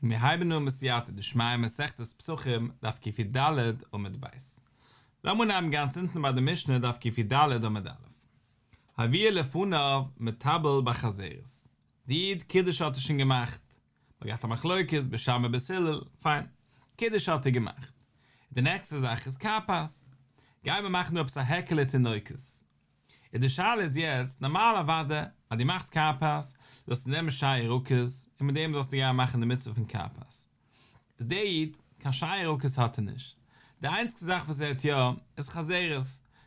מיר הייבן אן בסייעתא דשמיא מסכת פסחים, דף קי"ד עמוד ב'. לאמיר אנהייבן גאנץ אונטן ביי די משנה דף קי"ד עמוד א'. הביאו לפניו מטבל בחזרת. די איד קידוש האט ער שוין געמאכט. מ'האט געהאט א מחלוקת בית שמאי בית הלל, פיין. קידוש האט ער געמאכט. די נעקסטע זאך איז כרפס. גיימיר מאכן דא עפעס א היכר לתינוקות. און די שאלה איז יעצט, נארמאל אוואדע אז דו מאכסט כרפס, זאלסטו נעמען שאר ירקות, און מיט דעם זאלסטו גיין מאכן די מצוה פון כרפס. איז דער איד, קיין שאר ירקות האט ער נישט. די איינציגסטע זאך וואס ער האט יא, איז חזרת,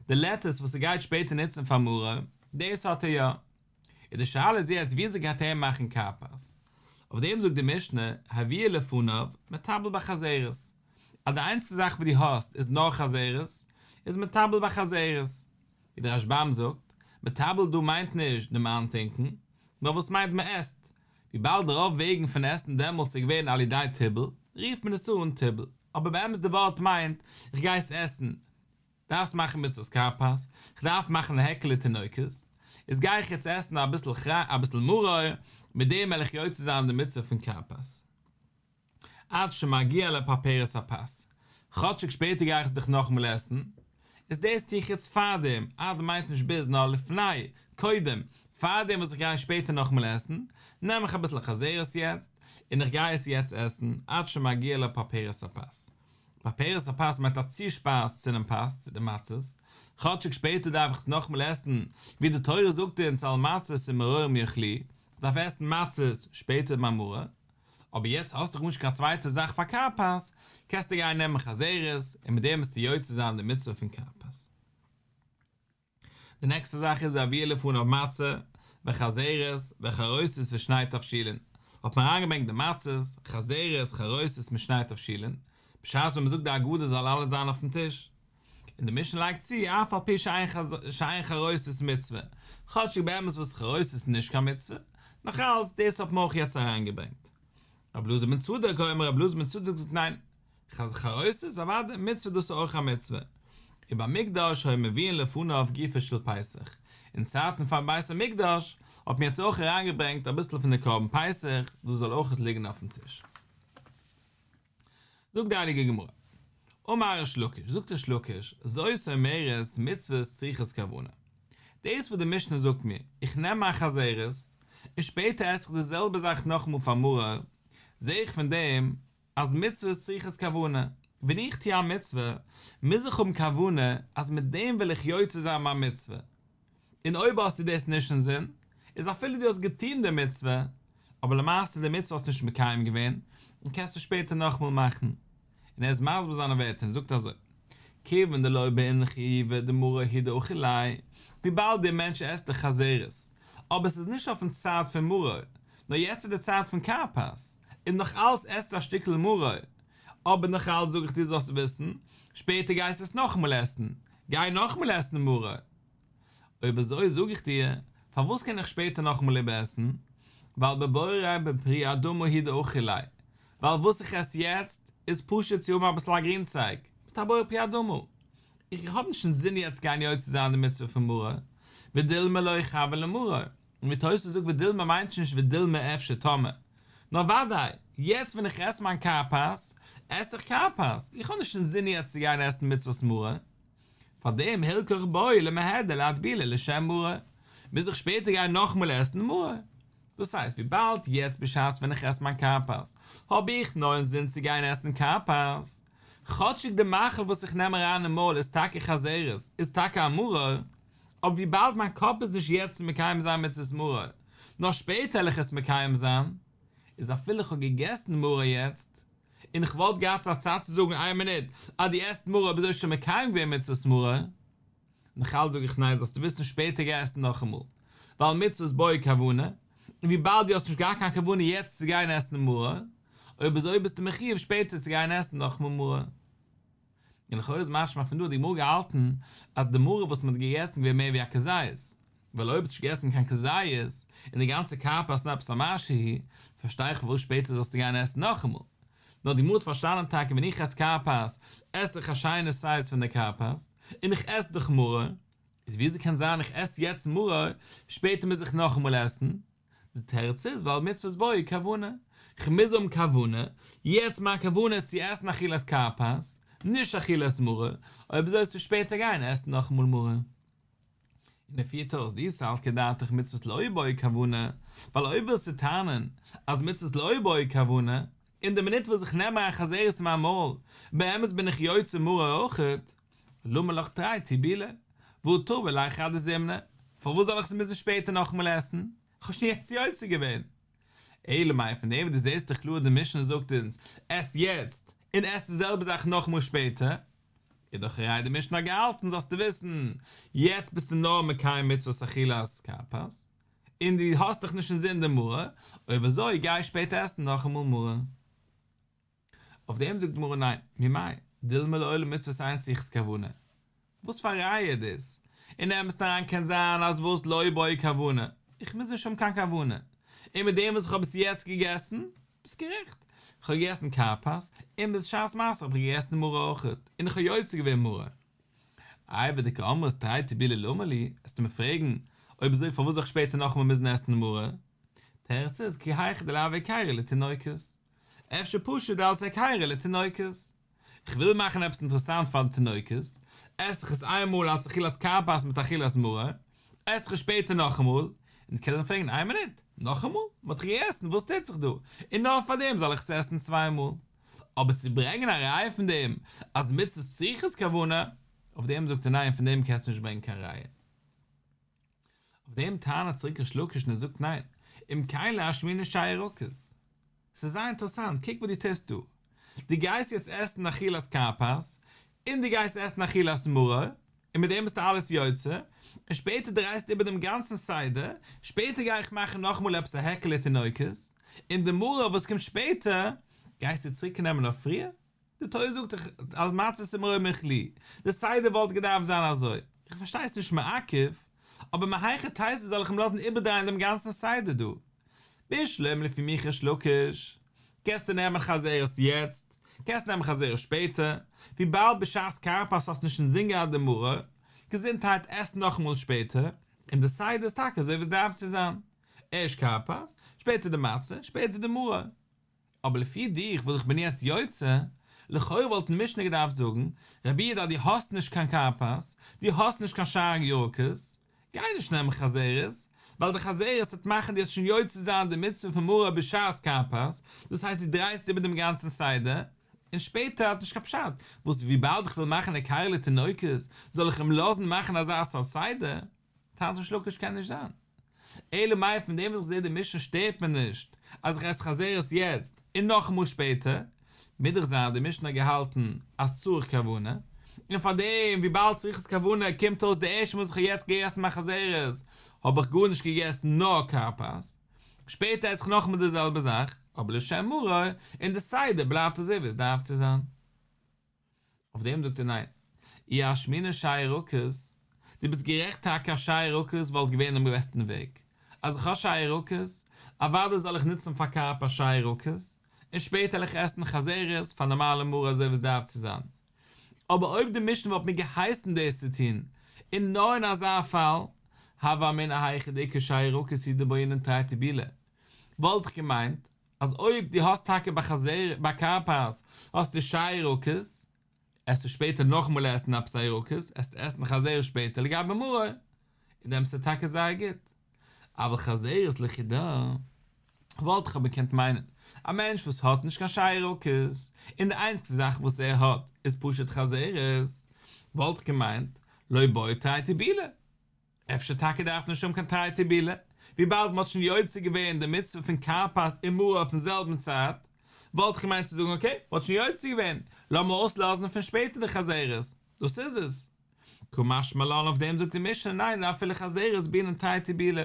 די לעטעס וואס ער גייט שפעטער נוצן פאר מרור, דאס האט ער יא. און די שאלה איז יעצט וויאזוי גייט ער מאכן כרפס? אויף דעם זאגט די משנה, הביאו לפניו, מטבל בחזרת. אז די איינציגסטע זאך וואס דו האסט איז נאר חזרת, איז מטבל בחזרת. ווי דער רשב"ם זאגט, מטבל דא מיינט נישט דעם איינטונקן, נאר וואס מיינט מען עסט, וויבאלד רוב וועגן פון עסן דעמאלטס איז געווען על ידי טיבול, רופט מען עס אן טיבול, אבער באמת די ווארט מיינט, איך גיי עס עסן, דארפסט מאכן מצוות כרפס, כ'דארף מאכן א היכר לתינוקות, איז גיי איך יעצט עסן אביסל אביסל מרור, מיט דעם וועל איך יוצא זיין די מצוה פון כרפס. עד שמגיע לפרפרת הפת, כאטשיג שפעטער גיי איך עס דאך נאכאמאל עסן, איז דאס טו איך יעצט פארדעם, עד מיינט נישט ביז נאר לפני, קודם, פארדעם וואס איך גיי שפעטער נאכאמאל עסן, נעם איך אביסל חזרת יעצט, און איך גיי עס יעצט עסן, עד שמגיע לפרפרת הפת. פרפרת הפת מיינט א צושפייז צונעם פת, צו די מצות, כאטשיג שפעטער דארף איך עס נאכאמאל עסן, ווי די תורה זאגט אונז על מצות ומרורים יאכלוהו, איך דארף עסן מצות שפעטער ביים מרור, אבער יעצט האסטו דאך נישט קיין צווייטע זאך פאר כרפס, קענסטו גיין נעמען חזרת און מיט דעם וועסטו יוצא זיין די מצוה פון כרפס. די נעקסטע זאך איז הביאו לפניו מצה וחזרת וחרוסת ושני תבשילין, האט מען אריינגעברענגט די מצות, חזרת, חרוסת מיט שני תבשילין, בשעת ווען מען זאגט די הגדה זאל אלעס זיין אויפן טיש, און די משנה לייגט צו אף על פי שאין חרוסת מצוה, כאטשיג באמת וואס חרוסת איז נישט קיין מצוה, נאך אלץ דאס האט מען אויך יעצט אריינגעברענגט. רבי אלעזר בן צדוק אומר רבי אלעזר בן צדוק זאגט ניין, חרוסת אוודאי מצוה דאס איז אויך א מצוה. ובמקדש היו מביאין לפניו גופו של פסח, אין צייטן פארן בית המקדש האט מען יעצט אויך אריינגעברענגט אביסל פון די קרבן פסח דאס זאל אויכעט ליגן אויפן טיש. זאגט די הייליגע גמרא, אמר ריש לקיש, זאגט ריש לקיש, זאת אומרת מצוות צריכות כוונה. דאס וואס די משנה זאגט מיר, איך נעם מיין חזרת, און שפעטער עס איך די זעלבע זאך נאכאמאל פאר מרור, זע איך פון דעם אז מצוות צריכות כוונה, ווען איך טו א מצוה, מוז איך האבן כוונה אז מיט דעם וויל איך יוצא זיין מיין מצוה, און אויב האסטו דאס נישט אינזין, איז אפילו דו האסט געטון די מצוה, אבער למעשה די מצוה האסטו נישט מקיים געווען, און קענסט עס שפעטער נאכאמאל מאכן. און ער איז מסביר זיינע ווערטער און זאגט אזוי, כיוון דלא בעינן חיובא דמרור הוא דאכיל ליה, וויבאלד דער מענטש עסט די חזרת, אבער עס איז נישט אויפן צייט פון מרור, נאר יעצט איז די צייט פון כרפס, און נאך אלץ עסט ער א שטיקל מרור, אבער נאך אלץ זאג איך דיר זאלסט וויסן, שפעטער גייסטו עס נאכאמאל עסן, גיי נאכאמאל עסן מרור. אויב אזוי זאג איך דיר, פארוואס קען איך שפעטער נאכאמאל איבערעסן? ווייל בבורא בפרי אדמה הוא דאכיל ליה, ווייל וואס איך עס יעצט איז פשוט צו האבן אביסל א גרינצייג, מיט א בורא פרי אדמה. איך האב נישט אינזין יעצט גיין יוצא זיין די מצוה פון מרור, ודילמא לא איכוון למרור, און ווי תוס' זאגט ודילמא מיינט נישט ודילמא אפשר טאמער, נאר וודאי, יעצט ווען איך עס מיין כרפס, עס איך כרפס, איך האב נישט אינזין יעצט צו גיין עסן מצוות מרור. פאר דעם הלכך בעי למיהדר לאטבולי לשם מרור, מוז איך שפעטער גיין נאכאמאל עסן מרור. דאס הייסט וויבאלד יעצט בשעת ווען איך עס מיין כרפס, האב איך נאר אינזין צו גיין עסן כרפס, כאטשיג די מאכל וואס איך נעם אריין אין מויל איז טאקע חזרת, איז טאקע א מרור, אבער וויבאלד מיין קאפ איז נישט יעצט צו מקיים זיין מצוות מרור, נאר שפעטער וועל איך עס מקיים זיין, איז אפילו איך האב געגעסן מרור יעצט, און איך וואלט געהאט א צד צו זאגן איין מינוט אז דו עסט מרור אויב אזוי שוין מקיים געווען מצוות מרור, נאכאלץ זאג איך ניין זאלסטו וויסן שפעטער גיי עסן נאכאמאל, ווייל מצוות בעי כוונה, און וויבאלד דו האסט נישט געהאט קיין כוונה יעצט צו גיין עסן מרור, אויב אזוי ביסטו מחיוב שפעטער צו גיין עסן נאכאמאל מרור. און לכאורה איז משמע פון דא האט די גמרא געהאלטן אז די מרור וואס מען האט געגעסן געווען מער ווי א כזית, ווייל אויב האסט נישט געגעסן קיין כזית, און די גאנצע כרפס איז נאר עפעס א משהו, פארשטיי איך פארוואס שפעטער זאלסטו גיין עסן נאכאמאל. נאר די גמרא האט פארשטאנען טאקע ווען איך עס כרפס, עס איך א שיינע סייז פון די כרפס, און איך עס דאך מרור, איז וויאזוי קען זיין איך עס יעצט מרור, שפעטער מוז איך נאכאמאל עסן? די תירוץ איז ווייל מצוות בעי כוונה, כ'מוז האבן כוונה, יעצט מיין כוונה איז צו עסן אכילת כרפס, נישט אכילת מרור, אויב אזוי וועסטו שפעטער גיין עסן נאכאמאל מרור. און ער פירט אויס דאי סלקא דעתך מצוות לא בעי כוונה, ווייל אויב ווילסטו טענה'ן אז מצוות לא בעי כוונה, אין די מינוט וואס איך נעם אריין חזרת אין מיין מויל, באמת בין איך יוצא מרור אויכעט, למה לך תרי טיבולי, והא טביל ליה חדא זימנא, פארוואס זאל איך עס מוזן שפעטער נאכאמאל עסן? כ'האב שוין יעצט יוצא געווען. אלא מאי פון דעם וואס דו זעסט דאך קלאר די משנה זאגט אונז עס יעצט און עס די זעלבע זאך נאכאמאל שפעטער, איז דאך א ראיה די משנה האט געהאלטן זאלסטו וויסן יעצט ביסטו נאר מקיים מצוות אכילת כרפס און דו האסט דאך נישט אינזין די מרור, אויב אזוי גיי שפעטער עסן נאכאמאל מרור. אויף דעם זאגט די גמרא ניין, ממאי, דילמא לעולם מצוות אין צריכות כוונה. וואס פאר א ראיה איז דאס? אין אמת'ן אריין קען זיין אז וואס לא בעי כוונה, איך מוז נישט האבן קיין כוונה, און מיט דעם וואס איך האב עס יעצט געגעסן, ביסט גערעכט, איך האב געגעסן כרפס, און בשעת מעשה האב איך געגעסן מרור אויכעט, און איך האב יוצא געווען מרור. איי ודקאמרת תרי טיבולי למה לי, עסטו מיר פרעגן, אויב אזוי פארוואס זאל איך שפעטער נאכאמאל מוזן עסן מרור? תירוץ איז כי היכי דלהוי היכרא לתינוקות. אפשר פשוט אלץ היכרא לתינוקות. איך וויל מאכן עפעס אינטערעסאנט פאר די תינוקות, עס איך עס איינמאל אלץ אכילת כרפס מיט אכילת מרור, עס איך עס שפעטער נאכאמאל, און די קינדער פרעגן איין מינוט, נאכאמאל? מען האט דאך געגעסן, וואס טוט זיך דא? און נאר פאר דעם זאל איך עס עסן צוויי מאל? אבער צו ברענגען א ראיה פון דעם אז מצוות צריכות כוונה, אויף דעם זאגט ער ניין פון דעם קענסטו נישט ברענגען קיין ראיה. אויף דעם טענה'ט צוריק ריש לקיש און ער זאגט ניין, אם כן לאשמועינן שאר ירקות. ס'איז זייער אינטערעסאנט, קוק וואס דו טוסט דא. דו גייסט יעצט עסן אכילת כרפס, און דו גייסט עסן אכילת מרור, און מיט דעם ביסטו אלעס יוצא, און שפעטער דרייסטו איבער דעם גאנצן סדר, שפעטער גיי איך מאכן נאכאמאל עפעס א היכר לתינוקות, און די מרור וואס קומט שפעטער, גייסטו צוריק נעמען אויף פריער? די תורה זאגט דאך על מצות ומרורים אכלוהו, די סדר וואלט געדארפט זיין אזוי, איך פארשטיי ס'נישט מעכב, אבער מהיכי תיתי זאל איך אים לאזן איבערדרייען דעם גאנצן סדר דא? בשלמא לפי מיך ריש לקיש, קענסטו נעמען חזרת יעצט, קענסט נעמען חזרת שפעטער, וויבאלד בשעת כרפס האסט נישט אינזין געהאט די מרור, געזונטהייט עס נאכאמאל שפעטער, און די סדר איז טאקע אזוי ווי עס דארף צו זיין, ערשט כרפס, שפעטער די מצה, שפעטער די מרור. אבער לפי דיך וואס איך בין יעצט יוצא, לכאורה וואלט די משנה געדארפט זאגן, רבי איד אז דו האסט נישט קיין כרפס, דו האסט נישט קיין שאר ירקות, גיי נישט נעמען חזרת, ווייל די חזרת וועט מאכן דו האסט שוין יוצא זיין די מצוה פון מרור בשעת כרפס, דאס הייסט דו דרייסט איבער דעם גאנצן סדר, און שפעטער האט נישט קיין פשט, וואס וויבאלד איך וויל מאכן היכרא לתינוקות, זאל איך אים לאזן מאכן אזא סארט סדר? טענה'ט ריש לקיש קען נישט זיין. אלא מאי פון דעם וואס איך זעה די משנה שטערט מיר נישט אז איך עס חזרת יעצט און נאכאמאל שפעטער, מוז דאך זיין אז די משנה האט געהאלטן אז צריך כוונה, און פאר דעם וויבאלד צריכות כוונה קומט אויס די ערשטע מאל וואס איך האב יעצט געגעסן מיין חזרת האב איך גארנישט געגעסן נאר כרפס, שפעטער עס איך נאכאמאל די זעלבע זאך אבער לשם מרור און די סדר בלייבט אזוי ווי עס דארף צו זיין. אויף דעם זאגט ער ניין, אי אשמועינן שאר ירקות, דו ביסט גערעכט טאקע אז שאר ירקות וואלט געווען דעם בעסטן וועג, אז איך האב שאר ירקות, אוודאי זאל איך נוצן פאר כרפס שאר ירקות, און שפעטער וועל איך עסן חזרת פאר נארמאלע מרור אזוי ווי עס דארף צו זיין. אבער אויב די משנה וואלט מיר געהייסן דאס צו טון, און נאר אין אזא פאל, הוה אמינא היכא דאיכא שאר ירקות הוא דבעינן תרי טיבולי, וואלט איך געמיינט אז אויב דו האסט טאקע ביי חזרת ביי כרפס האסטו שאר ירקות, עסטו שפעטער נאכאמאל עסן עפעס א ירקות, עסטו עסן חזרת שפעטער לגבי מרור, און דעמאלטס איז טאקע זייער גוט. אבל חזרת לחודה, וואלט איך אבער געקענט מיינען, א מענטש וואס האט נישט קיין שאר ירקות, און די איינציגסטע זאך וואס ער האט איז פשוט חזרת, וואלט איך געמיינט, לא בעי תרי טיבולי. אפשר טאקע דארף מען נישט האבן קיין תרי טיבולי, וויבאלד מ'האט שוין יוצא געווען די מצוה פון כרפס און מרור אויפן זעלבן צייט, וואלט איך געמיינט צו זאגן אקעי, מ'האט שוין יוצא געווען, לאמיר אויסלאזן פון שפעטער די חזרת, דאס איז עס. קא משמע לן אויף דעם זאגט די משנה ניין אפילו חזרת בעינן תרי טיבולי,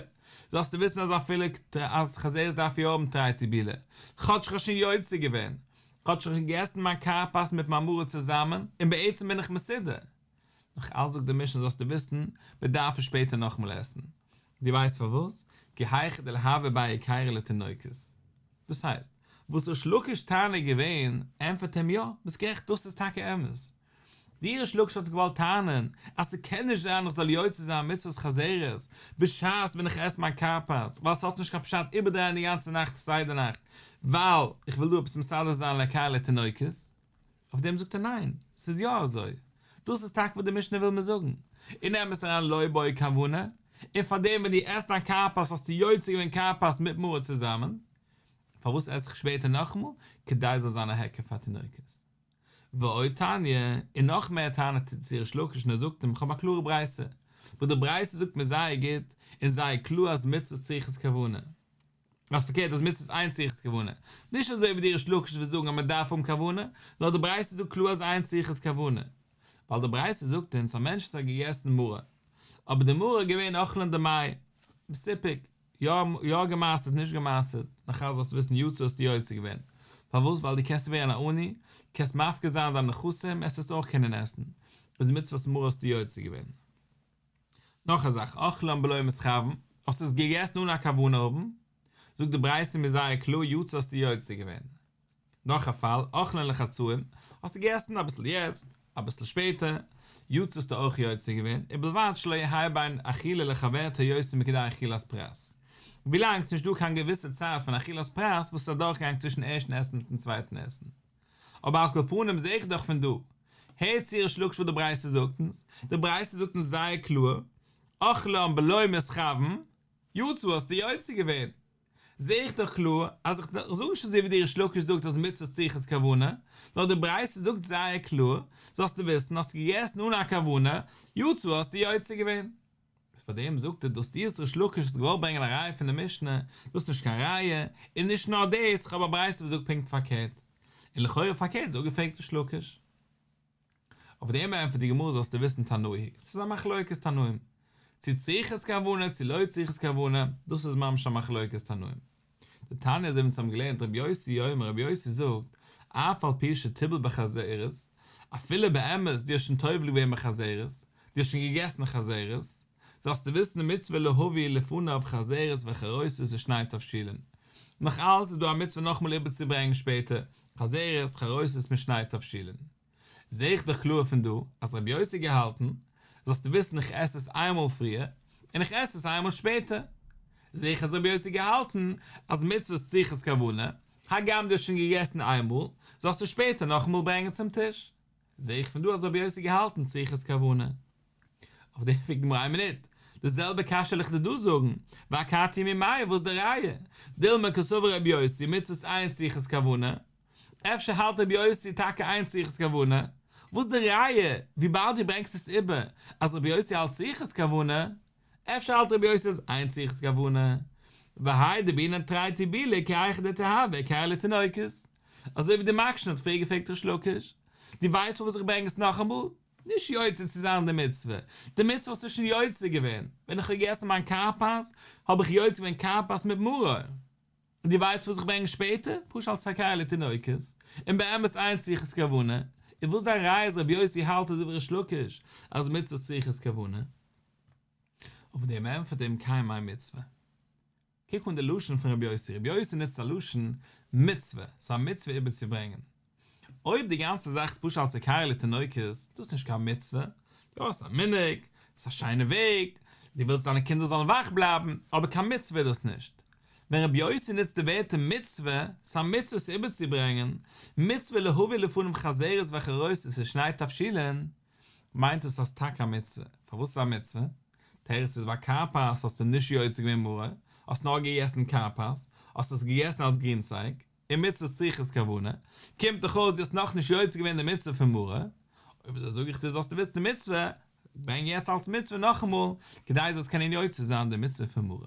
זאלסטו וויסן אז אפילו אז חזרת דארף יא האבן תרי טיבולי, כאטש כ'האב שוין יוצא געווען, כאטש איך האב געגעסן מיין כרפס מיט מיין מרור צוזאמען, און בעצם בין איך מסודר. נאך אלץ זאגט די משנה זאלסטו וויסן, מען דארף עס שפעטער נאכאמאל עסן. דו ווייסט פארוואס? כי היכי דלהוי ביה היכרא לתינוקות. דאס הייסט, וואס ריש לקיש'ס טענה איז געווען, ענטפערט אים יא, ביסט גערעכט דאס איז טאקע אמת. דו ריש לקיש האסט געוואלט טענה'ן אז ס'קען נישט זיין איך זאל יוצא זיין מצוות חזרת בשעת ווען איך עס מיין כרפס ווייל ס'האט נישט קיין פשט איבערדרייען די גאנצע נאכט סדר נאכט ווייל איך וויל דא עפעס מסדר זיין להיכר לתינוקות. אויף דעם זאגט ער ניין, ס'איז יא אזוי. דאס איז טאקע וואס די משנה וויל מיר זאגן. אין אמת אריין לא בעי כוונה, און פארדעם ווען דו עסט דיין כרפס האסטו יוצא געווען כרפס מיט מרור צוזאמען. פארוואס עס איך שפעטער נאכאמאל? כדי ס'זאל זיין א היכר פאר תינוקות. ועוד תניא, און נאך מער טענה'ט צו ריש לקיש און ער זאגט אים, כ'האב א קלארע ברייתא, וואס די ברייתא זאגט מיר זייער גוט און זייער קלאר אז מצוות צריכות כוונה. אז פארקערט אז מצוות אין צריכות כוונה. נישט אזוי ווי דו ריש לקיש ווילסט זאגן אז מען דארף האבן כוונה, נאר די ברייתא זאגט קלאר אז אין צריכות כוונה. ווייל די ברייתא זאגט אונז א מענטש וואס האט געגעסן מרור, אבער די מרור איז געווען אוכלין דמאי, מסופק, יא יא געמעשר'ט נישט געמעשר'ט, נאך אלס זאלסטו וויסן יצא האסטו יוצא געווען. פארוואס? ווייל דו קענסט ווערן א עני, קענסט מפקיר זיין דיינע נכסים, עסט עס אויך קענען עסן. איז מצוות מרור האסטו יוצא געווען. נאך א זאך, אכלן בלא מתכוין, האסט עס געגעסן אן א כוונה האבן, זאגט די ברייתא מיר זייער קלאר יצא האסטו יוצא געווען. נאך א פאל, אכלן לחצאין, האסט געגעסן אביסל יעצט, אביסל שפעטער, יצא האסטו אויך יוצא געווען, ובלבד שלא יהא בין אכילה לחברתה יותר מכדי אכילת פרס. ווילאנג ס'נישט דא קיין געוויסע צייט פון אכילת פרס וואס איז אדורכגעגאנגען צווישן ערשטן עסן מיטן צווייטן עסן. אבער על כל פנים זעה איך דאך פון דא, הער צו ריש לקיש וואס די ברייתא זאגט אונז, די ברייתא זאגט אונז זייער קלאר, אכלן בלא מתכוין, יצא האסטו יוצא געווען. זעה איך דאך קלאר אז איך זאג נישט אזוי ווי די ריש לקיש זאגט אז מצוות צריכות כוונה, נאר די ברייתא זאגט זייער קלאר, זאלסטו וויסן, האסט געגעסן אן א כוונה, יצא האסטו יוצא געווען. איז פאר דעם זאגט ער דאס דו ריש לקיש האסט געוואלט ברענגען א ראיה פון די משנה, דאס איז נישט קיין ראיה, און נישט נאר דאס, איך האב א ברייתא וואס זאגט פונקט פארקערט, און לכאורה פארקערט איז אפגעפרעגט ריש לקיש. אויף דעם ענטפערט די גמרא זאלסטו וויסן תנאי היא, ס'איז א מחלוקת תנאים, צו צריכות כוונה צו לא צריכות כוונה, דאס איז ממש א מחלוקת תנאים. דתניא אזוי ווי אונז האבן געלערנט רבי יוסי אומר רבי יוסי זאגט, אף על פי שטיבל בחזרת, אפילו באמת דו האסט שוין טובל געווען בחזרת, דו האסט שוין געגעסן חזרת, זאלסטו וויסן מצוה להביא לפניו חזרת וחרוסת ושני תבשילין. נאך אלץ איז דא א מצוה נאכאמאל איבערצוברענגען שפעטער חזרת, חרוסת מיט שני תבשילין. זעה איך דאך קלאר פון דא אז רבי יוסי האט געהאלטן, זאלסטו וויסן איך עס עס איינמאל פריער, און איך עס עס איינמאל שפעטער. זעה איך אז רבי יוסי האט געהאלטן אז מצוות צריכות כוונה, הגם דו האסט שוין געגעסן איינמאל, זאלסטו שפעטער נאכאמאל ברענגען צום טיש. זעה איך פון דא אז רבי יוסי האט געהאלטן צריכות כוונה. אויף דעם פרעגט די גמרא איין מינוט, די זעלבע קשיא וועל איך דיר דא זאגן, ואכתי ממאי וואס די ראיה? דילמא קסבר רבי יוסי מצוות אין צריכות כוונה, אפשר האלט רבי יוסי טאקע אין צריכות כוונה, וואס די ראיה וויבאלד דו ברענגסט עס איבער אז רבי יוסי האלט צריכות כוונה, אפשר האלט רבי יוסי אז אין צריכות כוונה, והאי דבעינן תרי טיבולי כי היכי דתיהוי היכרא לתינוקות, אזוי ווי די מקשן האט פריער געפרעגט ריש לקיש, דו ווייסט פארוואס איך ברענג עס נאכאמאל? נישט יוצא צו זיין די מצוה, די מצוה האסטו שוין יוצא געווען, ווען איך האב געגעסן מיין כרפס האב איך יוצא געווען כרפס מיט מרור, און דו ווייסט וואס איך ברענג שפעטער? פשוט אלס היכרא לתינוקות, און באמת אין צריכות כוונה, און וואס דיין ראיה אז רבי יוסי האלט אזוי ווי ריש לקיש אז מצוות צריכות כוונה? אויף דעם ענטפערט אם כן מאי מצוה. קוק אן די לשון פון רבי יוסי, רבי יוסי נוצט א לשון מצוה, ס'איז א מצוה איבערצוברענגען. אויב די גאנצע זאך איז פשוט אלס היכרא לתינוקות, דאס איז נישט קיין מצוה, יא ס'איז א מנהג, ס'איז א שיינע וועג, דו ווילסט דיינע קינדער זאלן וואך בלייבן, אבער קיין מצוה איז דאס נישט. ווען רבי יוסי נוצט די ווערטער מצוה, ס'איז א מצוה עס איבערצוברענגען, מצוה להביא לפניו חזרת וחרוסת ושני תבשילין, מיינט דאס אז טאקע א מצוה. פארוואס איז א מצוה? תירוץ איז ווייל כרפס האסטו נישט יוצא געווען מרור, האסט נאר געגעסן כרפס, האסט עס געגעסן אלס גרינצייג, און מצוות צריכות כוונה, קומט דאך אויס דו האסט נאכנישט יוצא געווען די מצוה פון מרור, אויב אזוי זאג איך דיר זאלסטו וויסן די מצוה, ברענג יעצט אלס מצוה נאכאמאל, כדי זאלסט קענען יוצא זיין די מצוה פון מרור.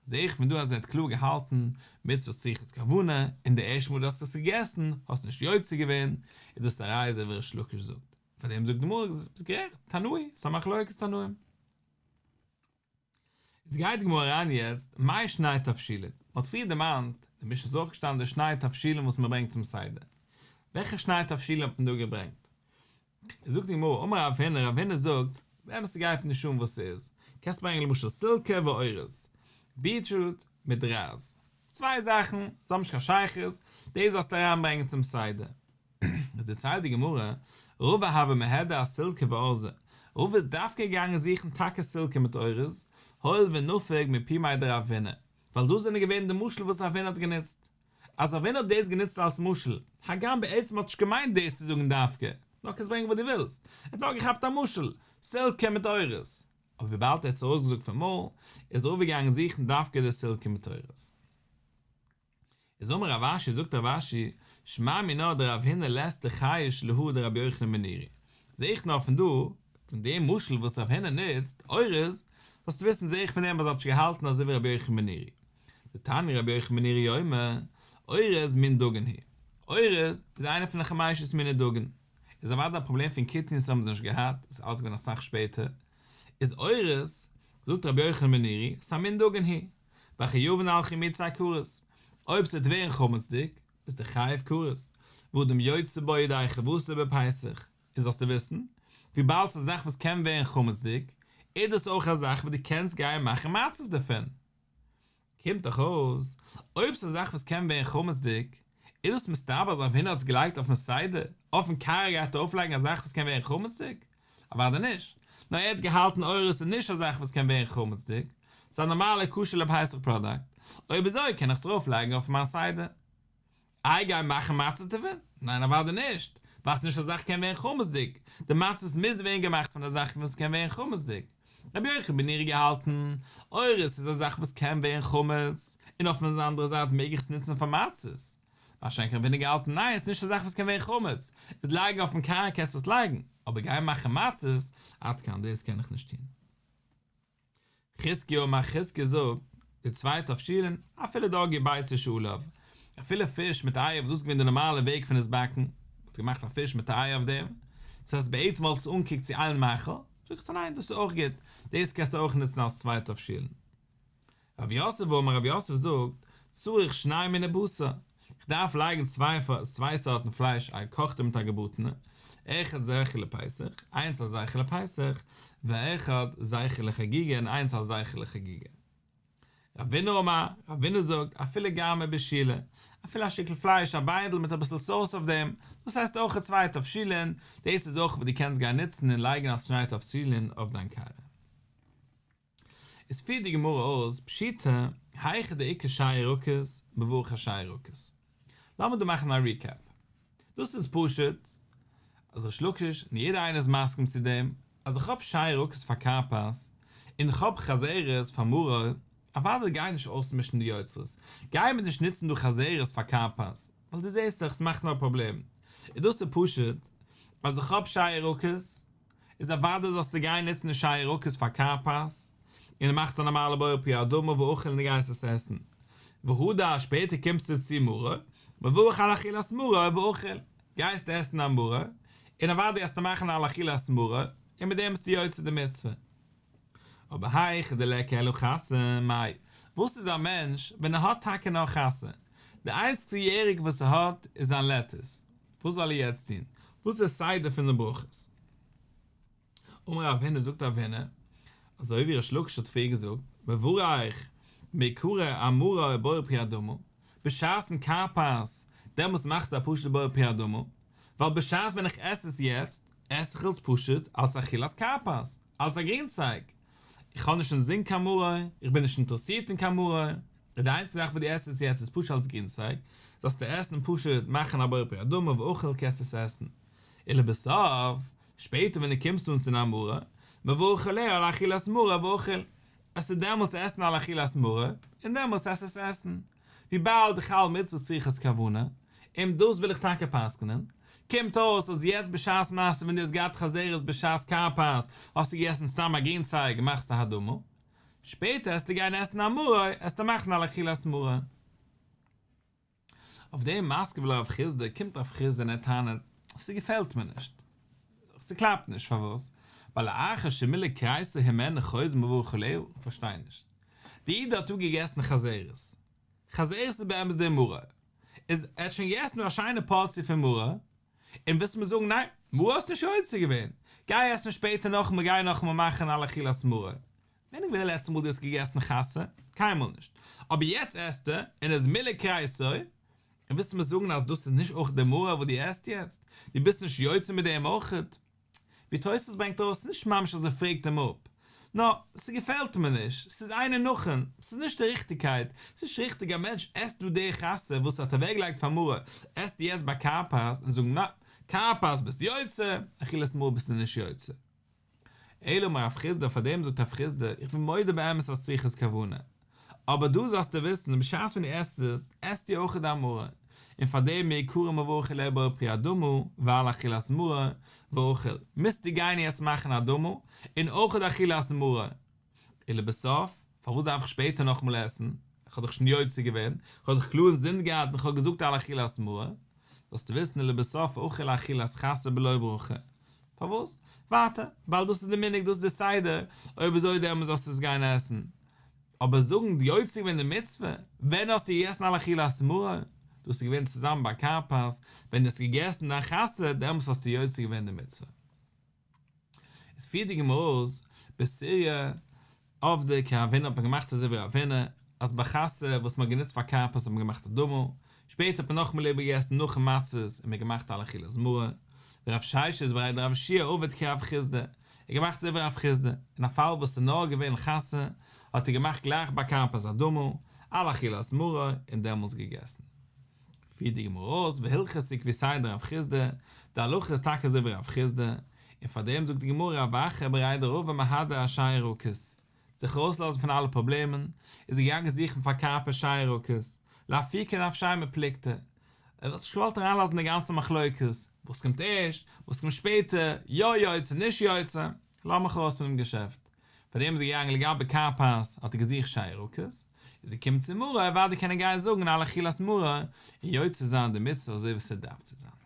זע איך פון דא אז ער האט קלאר געהאלטן, מצוות צריכות כוונה, און די ערשטע מאל דו האסט עס געגעסן, האסט נישט יוצא געווען, איז דאס א ראיה אזוי ווי ריש לקיש זאגט. פאר דעם זאגט די גמרא, ביסט גערעכט, תנאי, ס'איז א מחלוקת תנאים. איז גייט די גמרא אריין יעצט, מאי שני תבשילין? מען האט פריער דערמאנט, די משנה איז אויך געשטאנען די שני תבשילין וואס מען ברענגט צום סדר. וועלכע שני תבשילין האט מען דא געברענגט? איז זאגט די גמרא, אמר רב הונא, רב הונא זאגט, באמת ס'גייט נישט אן וואס ס'איז, קענסט ברענגען למשל סילקא ואורז, ביטרוט מיט רייז, צוויי זאכן, זיי האבן נישט קיין שייכות, דאס זאלסטו אריינברענגען צום סדר. איז דערציילט די גמרא, רבא הוה מיהדר אסילקא ואורזא, רבא איז דווקא געגאנגען זוכן טאקע סילקא מיט אורז, הואיל ונפיק מפומיה דרב הונא, ווייל דאס זענען געווען די משל וואס רב הונא האט גענוצט. אז רב הונא האט דאס גענוצט אלס משל, הגם בעצם האט נישט געמיינט דאס צו זאגן דווקא, נאר קענסט ברענגען וואס דו ווילסט, ער האט נאר געכאפט א משל, סילקא מיט אורז. אבער וויבאלד ער האט עס ארויסגעזאגט פון מויל, איז רבא געגאנגען זוכן דווקא די סילקא מיט אורז. איז אמר רב אשי, זאגט רב אשי, שמע מינה דרב הונא לית דחייש להא דרבי יוחנן בן נורי, זעה איך נאר פון דא, פון דעם משל וואס רב הונא נוצט, אורז, זאלסטו וויסן זעה איך פון דעם אז ער האט נישט געהאלטן אזוי ווי רבי יוחנן בן נורי. דתניא רבי יוחנן בן נורי אומר, אורז מין דגן הוא. אורז איז איינע פון די חמשת מיני דגן. איז אוודאי א פראבלעם פון קטניות האבן זיי נישט געהאט, איז אלץ געווען אסאך שפעטער. איז אורז, זאגט רבי יוחנן בן נורי, ס'א מין דגן הוא. וחייבין על חימוצו כרת, אויב ס'וועט ווערן חמצ'דיג, ביסטו חייב כרת, ואדם יוצא בו ידי חובתו בפסח, און זאלסטו וויסן, וויבאלד ס'איז א זאך וואס קען ווערן חמצ'דיג, איז דאס אויך א זאך וואס דו קענסט גיין מאכן מצות דערפון. קומט דאך אויס, אויב ס'איז א זאך וואס קען ווערן חמצ'דיג, איז דאס מסתבר אז רב הונא האט עס געלייגט אויפן סדר, אויפן קערה גייט ער ארויפלייגן א זאך וואס קען ווערן חמצ'דיג? אוודאי נישט, נאר ער האט געהאלטן אורז איז נישט א זאך וואס קען ווערן חמצ'דיג, ס'איז א נארמאלע כשר לפסח פראדאקט, אויב אזוי קען איך עס ארויפלייגן אויף מיין סדר. איי גיין מאכן מצות דערפון? ניין אוודאי נישט, ווייל ס'איז נישט א זאך קען ווערן חמצ'דיג, די מצות מוז ווערן געמאכט פון א זאך וואס קען ווערן חמצ'דיג. רבי יוחנן בן נורי געהאלטן, אורז איז א זאך וואס קען ווערן חמץ, און אויף די אנדערע זייט מעג איך עס נוצן פאר מצות. מה שאין כן רב הונא געהאלטן ניין עס איז נישט א זאך וואס קען ווערן חמץ, איז לייגן אויפן קערה קענסטו עס לייגן, אבער גיין מאכן מצות, עד כאן דאס קען איך נישט טון. חזקיה אמר חזקיה זאגט, די צוויי תבשילין, אפילו דגו וביצה שעליו, אפילו פיש מיט אייער וואס דאס איז געווען די נארמאלע וועג פון עס באקן, מען האט געמאכט א פיש מיט אייער אויף דעם, דאס הייסט בעצם וואלט עס אנגעקוקט צו איין מאכל, זאגט ער ניין דאס איז אויך גוט, דאס קענסטו אויך נוצן אלס צוויי תבשילין. רב יוסף אמר רב יוסף זאגט, צריך שני מיני בשר, איך דארף לייגן צוויי סארטן פלייש א געקאכטע מיט א געבראטענע, אחד זכר לפסח, איינס א זכר לפסח, ואחד זכר לחגיגה און איינס א זכר לחגיגה. רבינא אמר, רבינא זאגט, אפילו גרמא ובישולא, אפילו א שטיקל פלייש א ביינדל מיט אביסל סאוס אויף דעם, דאס הייסט אויך צוויי תבשילין, דאס איז אויך וואס דו קענסט גיין נוצן און לייגן אלס שני תבשילין אויף דיין קערה. איז פירט די גמרא אויס, פשיטא, היכא דאיכא שאר ירקות, מברך אשאר ירקות. לאמיר דא מאכן א ריקעפ. דאס איז פשוט, אז ריש לקיש, און יעדער איינער איז מסכים צו דעם, אז איך האב שאר ירקות פאר כרפס, און איך האב חזרת פאר מרור, אוודאי גיי נישט אויסמישן די יוצרות, גיי מיר נישט נוצן דא חזרת פאר כרפס, ווייל דו זעסט דאך ס'מאכט נאר פראבלעם. און דאס איז פשוט, אז איך האב שאר ירקות, איז אוודאי זאלסטו גיין נוצן די שאר ירקות פאר כרפס, און דו מאכסט א נארמאלע בורא פרי האדמה ואכיל און דו גייסט עס עסן. והדר שפעטער קומסטו צו מרור, מברך על אכילת מרור ואכיל, גייסט עסן א מרור, און אוודאי גייסטו מאכן על אכילת מרור, און מיט דעם ביסטו יוצא די מצוה. אבער היכא דליכא אלא חסא, מאי, וואס איז א מענטש ווען ער האט טאקע נאר חסא, די איינציגסטע ירק וואס ער האט איז זיין לעטעס, וואס זאל ער יעצט טון? וואס איז די סדר פון די ברכות? אמר רב הונא, זאגט רב הונא, אזוי ווי ריש לקיש האט פריער געזאגט, מברך מעיקרא אמרור בורא פרי האדמה, בשעת'ן כרפס, דעמאלטס מאכסטו א פשוט'ע בורא פרי האדמה, ווייל בשעת ווען איך עס עס יעצט, עס איך עס פשוט אלס אכילת כרפס, אלס א גרינצייג. איך האב נישט אינזין קיין מרור, איך בין נישט אינטערעסירט אין קיין מרור, און די איינציגע זאך וואס דו עסט עס יעצט איז פשוט אלס גרינצייג, זאלסטו עסן פשוט מאכן א בורא פרי האדמה ואכיל קענסט עס עסן. ולבסוף, שפעטער ווען דו קומסט אן צו דיין מרור, מברך עליה על אכילת מרור ואכיל, עסטו דעמאלטס עסן על אכילת מרור, און דעמאלטס עסט עס עסן. וויבאלד חל מצוות צריכות כוונה, און דאס וויל איך טאקע פסק'נען, קומט אויס אז יעצט בשעת מעשה ווען דו האסט געהאט חזרת בשעת כרפס האסטו געגעסן סתם א גרינצייג מאכסטו האדמה, שפעטער עסטו גיין עסן א מרור עסטו מאכן על אכילת מרור. אויף דעם מתקיף לה רב חסדא קומט רב חסדא און ער טענה'ט, ס'געפעלט מיר נישט, ס'קלאפט נישט, פארוואס? ווייל לאחר שמילא כריסו הימנו חוזר ומברך עליה, כ'פארשטיי נישט. די איד האט דא געגעסן חזרת. חזרת איז באמת דער מרור. איז ער האט שוין געגעסן דא א שיינע פארציע פון מרור, און ווילסט מיר זאגן ניין, מרור האסט נישט יוצא געווען, גיי עסן שפעטער נאכאמאל גיי נאכאמאל מאכן על אכילת מרור. ווען איז געווען די לעצטע מאל דו האסט געגעסן חסה? קיינמאל נישט. אבער יעצט עסט ער, און עס איז מילא כריסו. און ווילסטו מיר זאגן אז דאס איז נישט אויך די מרור וואס דו עסט יעצט? דו ביסט נישט יוצא מיט דעם אויכעט? ווי תוספות ברענגט ארויס, ס'איז נישט ממש אז ער פרעגט אים אפ, נאר ס'געפעלט מיר נישט, ס'איז אינו נכון, ס'איז נישט די ריכטיגקייט, ס'איז נישט ריכטיג א מענטש עסט דא די חסה וואס ער האט אוועקגעלייגט פאר מרור, עסט יעצט ביי כרפס און זאגן נא, כרפס ביסט יוצא, אכילת מרור ביסטו נישט יוצא. אלא אמר רב חסדא, פאר דעם זאגט רב חסדא, איך בין מודה באמת אז צריכות כוונה, אבער דא זאלסטו וויסן, בשעת ווען דו עסט עס, עסטו אויך דיין מרור, און פאר דעם מעיקרא מברך עליה בורא פרי האדמה ועל אכילת מרור ואכיל, מוזטו גיין יעצט מאכן אדמה און אויך די אכילת מרור. ולבסוף, פארוואס דארף איך שפעטער נאכאמאל עסן? איך האב דאך שוין יוצא געווען, איך האב דאך קלאר אינזין געהאט און איך האב געזאגט על אכילת מרור. זאלסטו וויסן ולבסוף אכיל אכילת חסה בלא ברכה. פארוואס? ווייטער, ווייל דאס איז די מנהג, דאס איז די סדר, אויב אזוי דעמאלס זאלסטו עס גיין עסן. אבער זאגן די יוצא געווען די מצוה, ווען האסטו געגעסן על אכילת מרור? דאס איז געווען צוזאמען ביי כרפס, ווען דו האסט געגעסן דיין חסה, דעמאלס האסטו יוצא געווען די מצוה. איז פירט די גמרא אויס, בסוריא עבדי כרב הונא האט מען געמאכט אזוי ווי רב הונא, אז ביי חסה וואס מען האט גענוצט פאר כרפס האט מען געמאכט אדמה, שפעטער האט מען נאכאמאל איבערגעגעסן נאכן מצות און מען געמאכט על אכילת מרור, ורב ששת בריה דרב יהושע עבד כרב חסדא, ער האט געמאכט אזוי ווי רב חסדא, אין א פאל וואס איז נאר געווען חסה האט ער געמאכט גלייך ביי כרפס אדמה, על אכילת מרור און דעמאלטס געגעסן. פירט די גמרא אויס והלכתא כוותיה דרב חסדא, די הלכה איז טאקע אזוי ווי רב חסדא, און פאר דעם זאגט די גמרא רב אחא בריה דרבא מהדר אשאר ירקות, זיך ארויסלאזן פון אלע פראבלעמען, איז ער געגאנגען זוכן פאר כרפס שאר ירקות, לאפוקי נפשיה מפלוגתא, ער האט זיך נישט געוואלט אריינלאזן אין די גאנצע מחלוקת, וואס קומט ערשט, וואס קומט שפעטער, יא יוצא נישט יוצא, לאז מיך ארויס פונעם געשעפט. פאר דעם איז ער געגאנגען לגבי כרפס האט ער געזוכט שאר ירקות, איז ער געקומען צו מרור, אוודאי קען ער גיין זאגן על אכילת מרור און יוצא זיין די מצוה אזוי ווי ס'דארף צו זיין.